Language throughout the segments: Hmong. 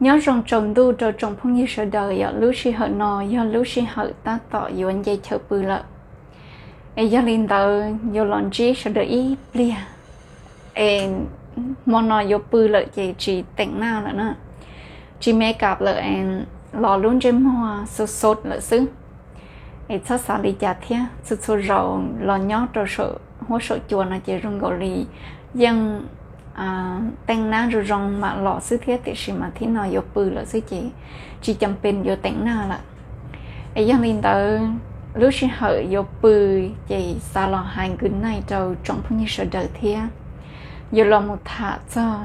Nyob zoo tsaus ntuj rau tsoom phooj ywg sawv daws, yog lub sij hawm no yog lub sij hawm tab tom yuav nce chaw pw lawm. Es yog li ntawd yuav los ntsib sawv daws ib pliag. Es hmo no yuav pw lawm ces tsis teem naj lawm na, tsis makeup lawm, los lub ntsej muag xov xov lawm xwb. Es txhob xav li cas thiab, txhua txhua zaus los nyob rau saum huab saum cua no ces zoo nkaus li yeej teem naj zoo zoo mam los xwb thiab, tiam sis mas thib no yuav pw lawm xwb ces tsis cam pes yuav teem naj lawm. Es yog li ntawd, lub sij hawm yuav pw ces xav los hais good night rau tsoom phooj ywg sawv daws thiab yuav los mus tham txog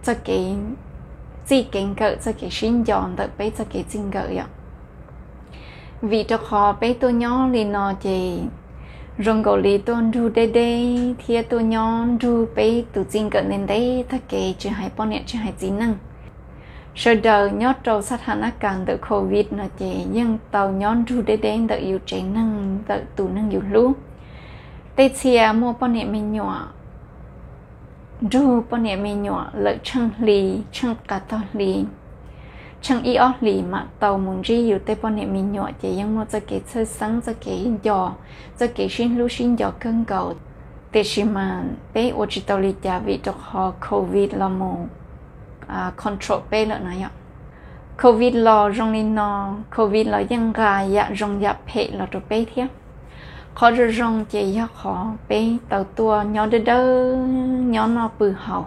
txoj kev txij kev nkawm, txoj kev sib nco ntawm peb txoj kev txij nkawm yom. Vim rau qhov peb tuaj nyob li no ces zoo nkaus li tuaj nrug deb deb thiab tuaj nyob nrug peb tus txij nkawm ntev ntev tag kev, tsis hais poj niam tsis hais txiv neej. Sawv daws nyob rau xab tha nab kas ntawm covid no ces yeej tau nyob nrug deb deb ntawm yus tsev neeg, ntawm tus neeg yus hlub. Tej txhia muaj poj niam me nyuam, nrug poj niam me nyuam lawm tsheej hli, tsheej qas tog hli, tsheej ib ob hlis mam tau mus ntsib yus tej poj niam me nyuam ces yeej muaj txoj kev txhawj xeeb, txoj kev nco, txoj kev sib hlub sib nco kawg nkaus. Tiam sis mas peb ua tsis tau li cas vim rau qhov covid los mus control peb lawm no yom. Covid los zoo li no, covid los yeej nqa yam zoo yam phem los rau peb thiab. Qhov zoo zoo ces yog qhov peb tau tuaj nyob dawb dawb, nyob noj pw haus.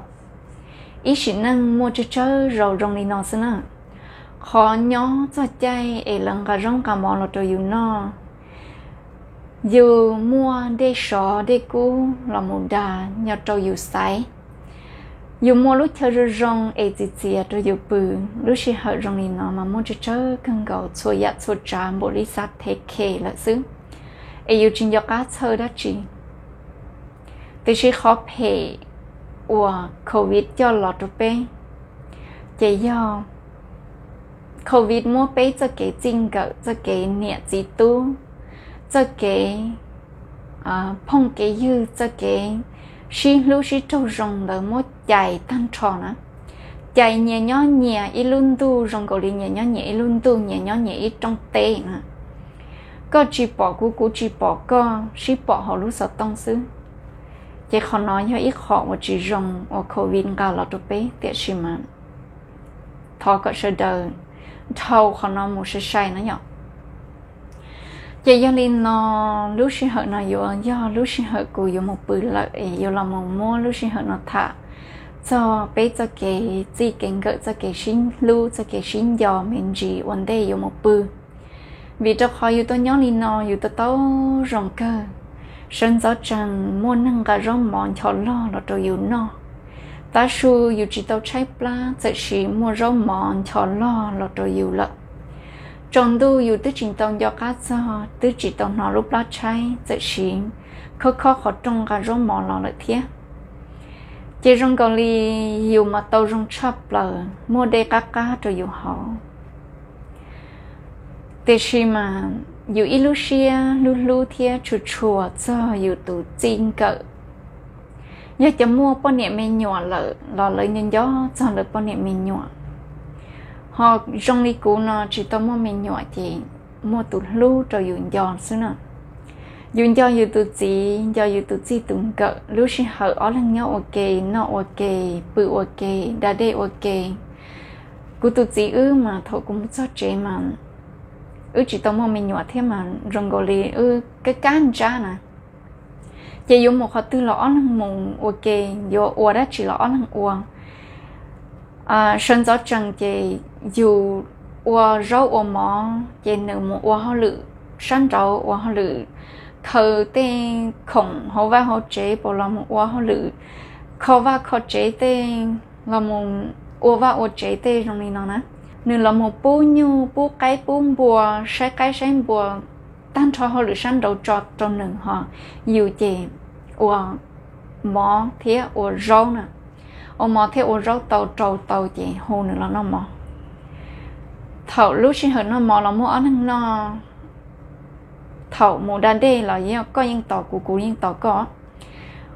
Ib sim neej muaj tsawg tsawg zaus zoo li no xwb na. Qhov nyob txog caij es lawv nqa zaub nqa mov los rau yus noj, yus muaj dej sov dej kub los mus da nyo rau yus xaiv, yus muaj lub chaw zoo zoo es txiv txias rau yus pw, lub sij hawm zoo li no mas muaj tsawg tsawg kawg nkaus, txhua yam txhua tsav npaum li xav thev khe lawm xwb, es yus tsis nco qab txhawj dab tsi. Tiam sis qhov phem uas covid coj los rau peb ces yog covid muab peb txoj kev txij nkawm, txoj kev niam txiv tub, txoj kev phooj kev ywg, txoj kev sib hlub sib raug zoo ntawd muab cais tag nrho na. Cais nyias nyob nyias ib lub ntuj, zoo nkaus li nyias nyob nyias ib lub ntuj, nyias nyob nyias ib rooj teb na. Koj tsis pom kuv, kuv tsis pom koj, sib pom hauv lub xov tooj xwb. Ces qhov no yog ib qho uas tsis zoo uas covid nqa los rau peb, tiam sis mas thov kom sawv daws dhau qhov no mus sai sai na yom. Ces yog li no, lub sij hawm no yuav yog lub sij hawm kuv yuav mus pw lawm es yuav los mus muab lub sij hawm no tham txog peb txoj kev txij kev nkawm, txoj kev sib hlub, txoj kev sib nco me ntsis ua ntej yuav mus pw. Vim rau qhov yus tuaj nyob li no yus tau tau zoo kawg. Sawv ntxov tsees muaj neeg nqa zaub mov ncho log los rau yus noj. Tav su yus tsis tau tshaib plab txawm sis muaj zaub mov ncho log los rau yus lawm. Tsaus ntuj yus twb tsis tau nco qab txog, twb tsis tau hnov lub plab tshaib txawm sis khob khob qhov rooj nqa zaub mov los lawm thiab. Ces zoo nkaus li yus mas tau zoo tshaj plaws, muaj dej qab qab rau yus haus. Tiam sis mas yus ib lub siab hlub hlub thiab tshua tshua txog yus tus txij nkawm. Yog cov muaj poj niam me nyuam lawm los lawv nco nco txog lawv poj niam me nyuam. Ho zoo li kuv no tsis tau muaj me nyuam ces muaj tus hlub rau yus nco xwb na. Yus nco yus tus txiv, nco yus tus txij tus nkawm, lub sij hawm ob leeg nyob ua ke, noj ua ke, pw ua ke, da dej ua ke. Kuv tus txiv wb mas thaum kuv mus txog tsev mas wb tsis tau muaj me nyuam thiab mas zoo nkaus li wb kab kab ntsab na. Ces yuav mus qhov twg los ob leeg mus ua ke, yuav ua dab tsi los ob leeg ua. Sawv ntxov tsees ces yus ua zaub ua mov ces nws mus ua hauj lwm sab nraud, ua hauj lwm khaws tej khoom hauv vaj hauv tsev, puas los mus ua hauj lwm kho vaj kho tsev tej, los mus ua vaj ua tsev tej zoo li no na. Nws los mus pub nyuj pub qaib pub npua, saib qaib saib npua, tag nrho hauj lwm sab nraud tso rau nws ho yus ces ua mov thiab ua zaub na. Ua mov thiab ua zaub tau rau tau ces hu nws los noj mov. Thaum lub sij hawm noj mov los muab ob leeg noj. Thaum mus da dej los koj yeej tos kuv, kuv yeej tos koj.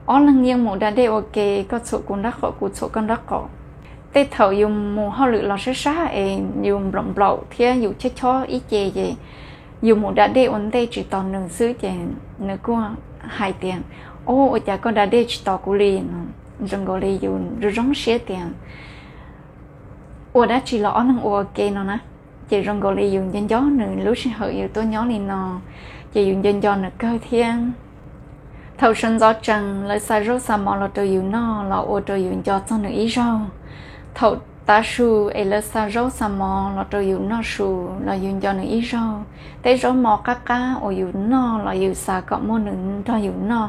Ob leeg yeej mus da dej ua ke, koj txhuam kuv nraub qaum, kuv txhuam koj nraub qaum. Tej thaum yus mus hauj lwm los sab sab es yus nplaum nplaum thiab yus chob chob ib ce ces yus mus da dej ua ntej tsis tos nws xwb ces nws kuj hais tias, Ub, ua cas koj da dej tsis tos kuv li? Zoo nkaus li yus zoo zoo siab tias ua dab tsi los ob leeg ua ua ke no na. Ces zoo nkaus li yus nco nco nws lub sij hawm yus tuaj nyob li no, ces yus nco nco nws kawg thiab. Thaum sawv ntxov tsees lawv xa zaub xa mov los rau yus noj los ua rau yus nco txog nws ib zaug. Thaum tav su es lawv xa zaub xa mov los rau yus noj su los yus nco nws ib zaug. Tej zaub mov qab qab uas yus noj los yus xav kom muaj nws nrog yus noj.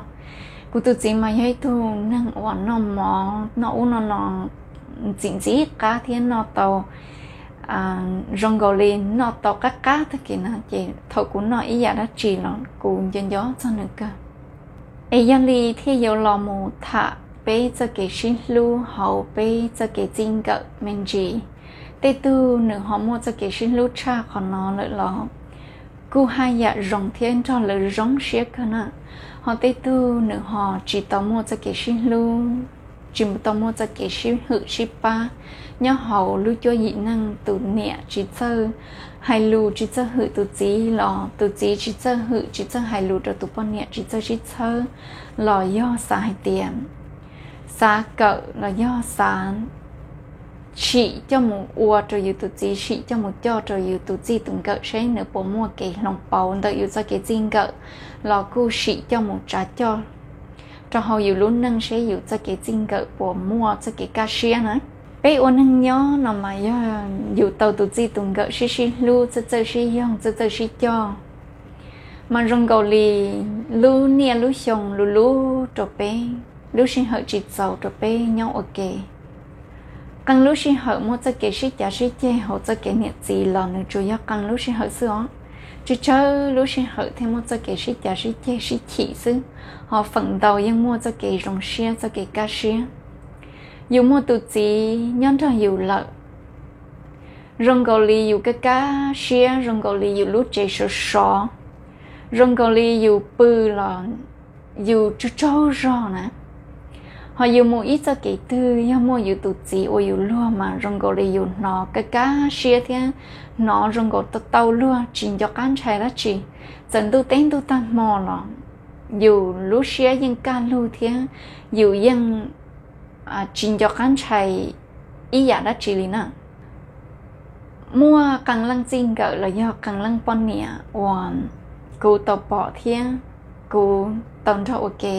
Kuv tus txiv mas yog ib tug neeg uas noj mov noj ub noj no ntxim ntxim qab thiab noj tau zoo nkaus li noj tau qab qab tag kis na, ces thaum kuv noj ib yam dab tsi los kuv nco nco txog nws kawg. Es yog li thiaj yuav los mus tham peb txoj kev sib hlub hauv peb txoj kev txij nkawm me ntsis. Tej tug nws ho muaj txoj kev sib hlub tshaj qhov no lawm los kuj haj yam zoo thiab nrog lawv zoo siab kawg na. Ho tej tug nws ho tsis tau muaj txoj kev sib hlub, tsis tau muaj txoj kev sib hwm sib pab. Nyob hauv lub cuab yim neej tus niam tsis txawj hais lus tsis txawj hwm tus txiv los tus txiv tsis txawj hwm tsis txawj hais lus rau tus poj niam tsis txawj sib txhawb los yog xav hais tias xav kawm los yog xav sim coj mus ua rau yus tus txiv, sim coj mus coj rau yus tus txij tus nkawm seb nws puas muaj kev hloov pauv ntawm yus txoj kev txij nkawm los kuj sim coj mus tsav coj rau hauv yus lub neej seb yus txoj kev txij nkawm puas muaj txoj kev kaj siab na. Peb ua neeg nyob no mas yog yus tau tus txij tus nkawm sib sib hlub txawj txawj sib yoog txawj txawj sib coj mas zoo nkaus li lub niaj lub xyoo lub lub rau peb, lub sij hawm tsis txaus rau peb nyob ua ke. Qee lub sij hawm muaj txoj kev sib cav sib ceg hauv txoj kev niam txiv los nws tsuas yog qee lub sij hawm xwb os. Tsawg tsawg lub sij hawm thiaj muaj txoj kev sib cav sib ceg sib chim xwb, ho feem ntau yeej muaj txoj kev zoo siab txoj kev kaj siab. Yus muaj tus txiv nyob nrog yus lawm, zoo nkaus li yus kaj kaj siab, zoo nkaus li yus lub tsev sov sov, zoo nkaus li yus pw los yus tsaug tsaug zog na. Ho yus mus ib txoj kev twg yog muaj yus tus txiv ua yus luag mas zoo nkaus li yus hnov kaj kaj siab thiab hnov zoo nkaus tau tau luag tsis nco qab ntshai dab tsi. Txawm ntuj teb ntuj tag hmo los yus lub siab yeej kaj lug thiab yus yeej tsis nco qab ntshai ib yam dab tsi li na. Muaj qee leej txij nkawm los yog qee leej poj niam uas kuv tau pom thiab kuv tau nrog ua ke,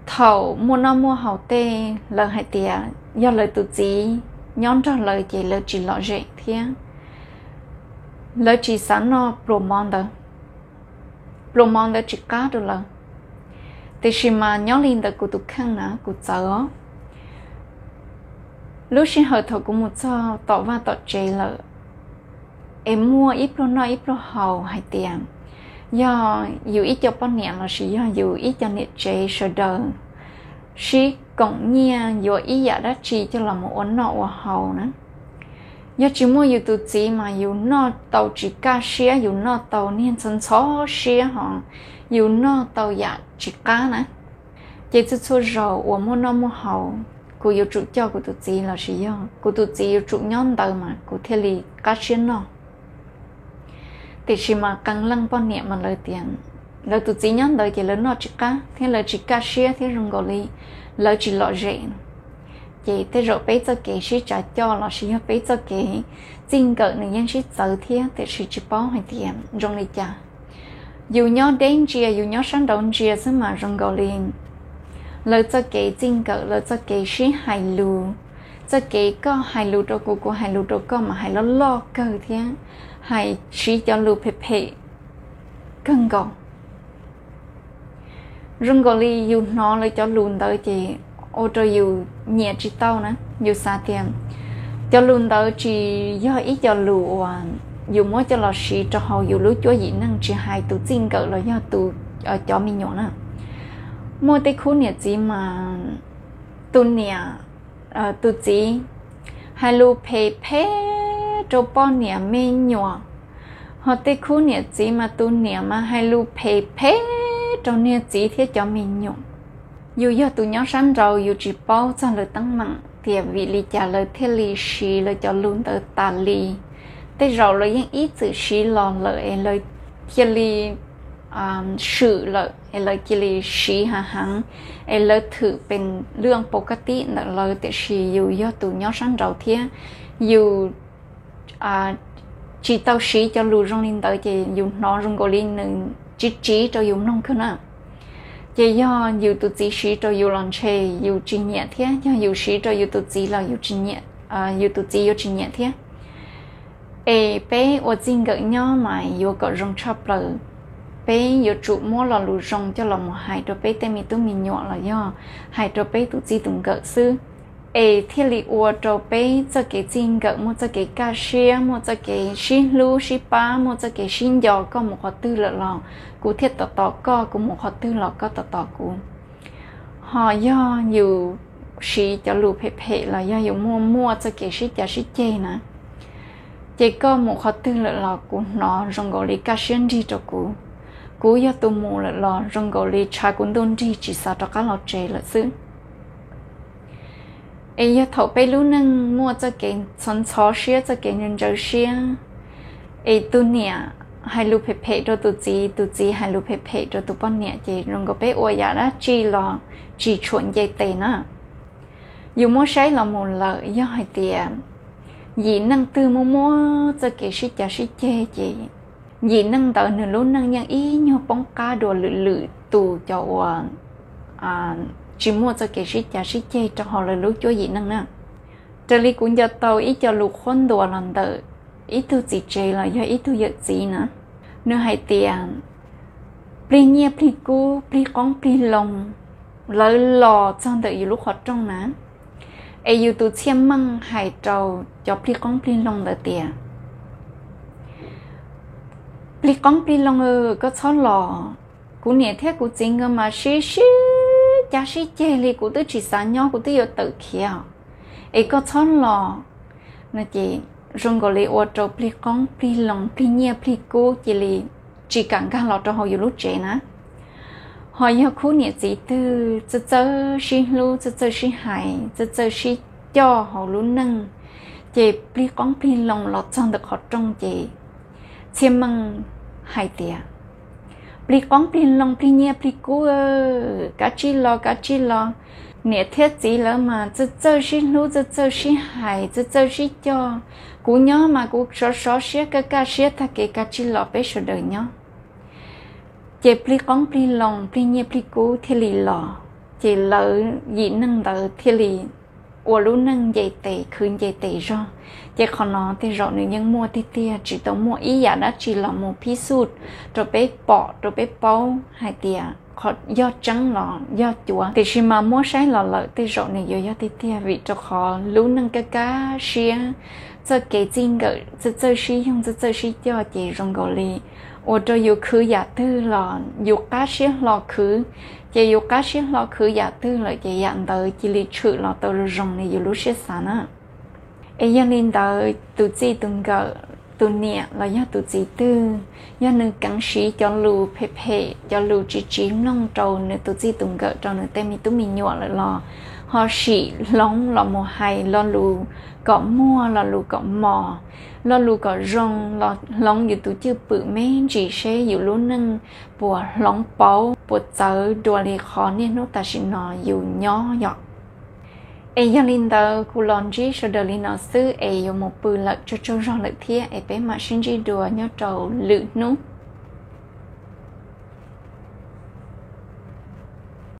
thaum muaj noj muaj haus tej lawv hais tias yog lawv tus txiv nyob nrog lawv ces lawv tsis lom zem thiab lawv tsis xav noj pluas mov ntawd. Pluas mov ntawd tsis qab rau lawv. Tiam sis mas nyob li ntawm kuv tus kheej na kuv txawv os. Lub sij hawm thaum kuv mus txog tom vaj tom tsev lawm es muaj ib pluag noj ib pluag haus hais tias yog yus ib co poj niam lossis yog yus ib co niam tsev sawv daws sib koom nyiaj yuav ib yam dab tsi coj los mus ua noj ua haus na. Yog tsis muaj yus tus txiv mas yus noj tau tsis kaj siab, yus noj tau niag ntxhov ntxhov siab ho yus noj tau yam tsis qab na. Ces txhua txhua zaus uas muaj noj muaj haus, kuv yuav tsum coj kuv tus txiv lossis yog kuv tus txiv yuav tsum nyob ntawd mas kuv thiaj li qab siab noj. Tiam sis mas qee leej poj niam mas lawv tias lawv tus txiv nyob ntawd ces lawv noj tsis qab thiab lawv tsis kaj siab thiab zoo nkaus li lawv tsis lom zem. Ces tej zaum peb txoj kev sib tsav coj lossis yog peb txoj kev txij nkawm nws yeej sib txawv thiab tiam sis tsis paub hais tias zoo li cas. Yus nyob deb ntsia, yus nyob sab nraud ntsia xwb mas zoo nkaus li lawv txoj kev txij nkawm, lawv txoj kev sib hais lus, txoj kev koj hais lus rau kuv, kuv hais lus rau koj mas hais loj loj kawg thiab hais siv cov lus phem phem kawg nkaus. Zoo nkaus li yus hnov lawv cov lus ntawd ces ua rau yus nyiam tsis tau na. Yus xav tias cov lus ntawd tsis yog ib co lus uas yus muab coj los siv rau hauv yus lub cuab yim neej, tsis hais tus txij nkawm los yog tus, cov me nyuam na. Muaj tej khub niam txiv mas tus niam, tus txiv hais lus phem phem rau poj niam me nyuam, ho tej khub niam txiv mas tus niam mas hais lus phem phem rau niag txiv thiab cov me nyuam. Yus yog tus nyob sab nraud yus tsis paub txog lawv teeb meem tias vim li cas lawv thiaj li siv lawv cov lus ntawd tas li. Tej zaum lawv yeej ib txwm siv los lawm es lawv cia li swm lawm es lawv cia li siv hav heev, es lawv thwm pes lwj pau kab tib ntawm lawv, tiam sis yus yog tus nyob sab nraud thiab yus tsis tau siv cov lus zoo li ntawd ces yus hnov zoo nkaus li nws tsiv tsiv rau yus mloog kawg na. Ces yog yus tus txiv siv rau yus los ntshe yus tsis nyiam thiab, yog yus siv rau yus tus txiv los yus tsis nyiam, yus tus txiv yuav tsis nyiam thiab. Es peb ua txij nkawm nyob mas yuav kom zoo tshaj plaws, peb yuav tsum muab lo lus zoo coj los mus hais rau peb tej me tub me nyuam los yog hais rau peb tus txij tus nkawm xwb, es thiaj li ua rau peb txoj kev txij nkawm muaj txoj kev kaj siab, muaj txoj kev sib hlub sib pab, muaj txoj kev sib nco, koj mus qhov twg lawm los kuv thiaj tos tos koj, kuv mus qhov twg los koj tos tos kuv. Ho yog yus siv cov lus phem phem los yog yus muaj muaj txoj kev sib cav sib ceg na, ces koj mus qhov twg lawm los kuv hnov zoo nkaus li kaj siab nrig rau kuv. Kuv yog tus mus lawm los zoo nkaus li tshav kuv ntuj nrig tsis xav rov qab los tsev lawm xwb. Es yog thaum peb lub neej muaj txoj kev ntxhov ntxhov siab, txoj kev ntsaws siab, es tus niam hais lus phem phem rau tus txiv, tus txiv hais lus phem phem rau tus poj niam, ces zoo nkaus peb ua yam dab tsi los tsis tshua nce tes na. Yus muab saib los mus lawm, yog hais tias yim neej twg muaj muaj txoj kev sib cav sib ceg ces yim neej ntawd nws lub neej yeej ib nyuag poob qab dua lwm lwm tus cov uas tsis muaj txoj kev sib cav sib ceg rau hauv lawv lub cuab yim neej na. Raws li kuv nco tau ib co lus qhuab ntuas los ntawm ib tug txiv tsev los yog ib tug yawm txiv na, nws hais tias plig nyiaj plig kub, plig qoob plig loo, lawv los txog ntawm yus lub qhov rooj na, es yus tus txhiaj meej hais rau cov plig qoob plig loo ntawd tias, plig qoob plig loo, koj txhob los. Kuv niam thiab kuv txiv nkawd mas sib sib cav sib ceg li, kuv twb tsis xav nyob, kuv twb yuav tawm khiav, es koj txhob los. No ces zoo nkaus li ua rau plig qoob plig loo, plig nyiaj plig kub cia li tsis kam nkag los rau hauv yus lub tsev na. Ho yog khub niam txiv twg txawj txawj sib hlub, txawj txawj sib hais, txawj txawj sib coj hauv lub neej, ces plig qoob plig loo los txog ntawm qhov rooj ces txhiaj meej hais tias, plig qoob plig loo, plig nyiaj plig kub, kav tsij los, kav tsij los. Niam thiab txiv lawv mas txawj txawj sib hlub, txawj txawj sib hais, txawj txawj sib coj. Kuv nyob mas kuv sov sov siab, kaj kaj siab tag kev, kav tsij los peb sawv daws nyob. Ces plig qoob plig loo, plig nyiaj plig kub thiaj li los, ces lawv yim neej ntawd thiaj li ua lub neej nce tes khwv nce tes zog. Ces qhov no tej zaum nws yeej muaj tiag tiag, tsis tau muaj ib yam dab tsi los mus phib xub rau peb pom rau peb paub hais tias qhov yog tseeb los yog cuav, tiam sis mas muab saib los lawm tej zaum nws yuav yog tiag tiag, vim rau qhov lub neej kaj kaj siab, txoj kev txij nkawm txawj txawj sib yoog txawj txawj sib coj ces zoo nkaus li ua rau yus khwv yam twg los yus qab siab hlo khwv, ces yus qab siab hlo khwv yam twg lawm ces yam ntawd cia li tshwm los tau zoo li yus lub siab xav na. Es yog li ntawd tus txij tus nkawm, tus niam los yog tus txiv twg, yog nws keev siv cov lus phem phem, cov lus tsis tsis mloog rau nws tus txij tus nkawm, rau nws tej me tub me nyuam lawm los ho sim hloov los mus hais lo lus kom muag, lo lus kom mos, lo lus kom zoo los hloov yus tus cwj pwm me ntsis seb yus lub neej puas hloov pauv, puas txawv dua li qhov niaj hnub tam sim no yus nyob yom. Es yog li ntawd kuv los ntsib sawv daws li no xwb es yuav mus pw lawm, tsaug tsaug zog lawm thiab es peb mam sib ntsib dua nyob rau lwm hnub.